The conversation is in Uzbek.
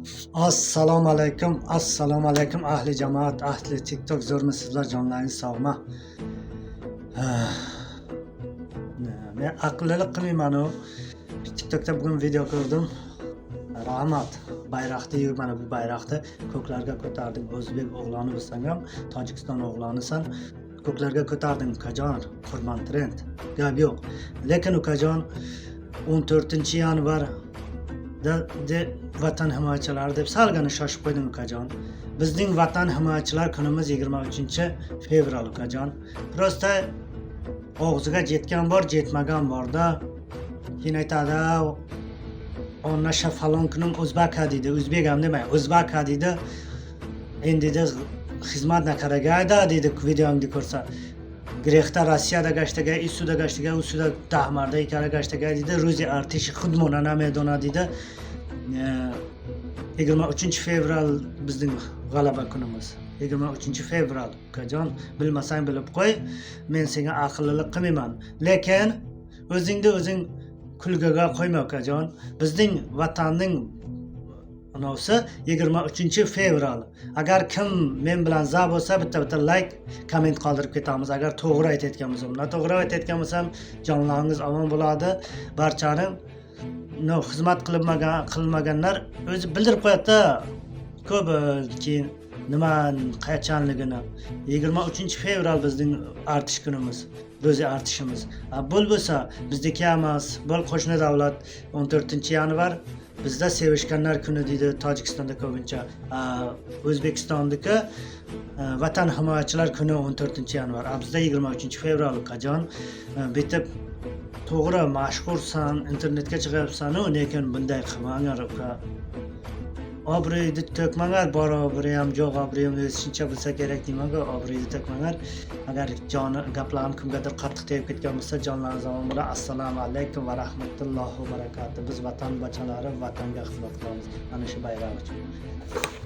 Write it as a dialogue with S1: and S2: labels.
S1: Assalomu alaykum, assalomu alaykum, ahli jamoat, ahli TikTok, zo'rmisizlar, jonlaringiz sog'mi? Men aqllilik qilmayman-u. TikTokda bugun video ko'rdim. Rahmat. Bayroqni, mana bu bayroqni ko'klarga ko'tarding. O'zbek o'g'loni bo'lsang ham, Tojikiston o'g'lonisan. Ko'klarga ko'tarding, ukajon, Qurban Trend. Gap yo'q. Lekin, ukajon, 14 yanvar de vatan himoyachilari deb salgina shoshib qo'ydim, ukajon. Bizning vatan himoyachilar kunimiz 23 fevral, ukajon. Просто og'ziga jetgan bor, jetmagan borda. Keyin aytadi, "Наша falon kunim o'zbaka", deydi. O'zbek ham demay, o'zbaka deydi. Endi deydi, xizmat nakaragayda deydi, videongni ko'rsa. Грехта Rossiyada gashtaga, isuda gashtaga, usuda dahmarda ikara gashtaga deydi. Рӯзи артиши худмона намедона deydi. 23 fevral bizning g'alaba kunimiz. 23 fevral, ukajon, bilmasang bilib qo'y. Men senga aqllilik qilmayman. Lekin o'zingni o'zing kulgiga qo'yma, ukajon. Bizning vatanning anavisi 23 fevral. Agar kim men bilan za bo'lsa, bitta bitta like, komment qoldirib ketamiz. Agar to'g'ri aytayotgan bo'lsam, noto'g'ri aytayotgan bo'lsam, jonlaringiz omon bo'ladi. Barchani no xizmat qilmagan qilmaganlar o'zi bildirib qo'yadi-da. Ko'p keyin nima qachonligini. 23 fevral bizning artish kunimiz, ro'za artishimiz. Bo'l bo'lsa bizniki emas, bo'l qo'shni davlat 14 yanvar bizda sevishganlar kuni deydi Tojikistonda ko'pincha. O'zbekistonniki vatan himoyachilar kuni 14 yanvar. Bizda 23 fevral, ukajon. Bitib to'g'ri mashhursan, internetga chiqyapsan-u, lekin bunday qilmanglar, uka. Obro'yni to'kmanglar, bor obro'y ham, yo'q obro'yim o'zi shuncha bo'lsa kerak deyman-ku, obro'yni to'kmanglar. Agar joni gaplarim kimgadir qattiq tegib ketgan bo'lsa, jonlaringiz omon bo'ladi. Assalomu alaykum va rahmatullohi va barakatuh. Biz vatan bachalari vatanga xizmat qilamiz. Mana shu bayroq uchun.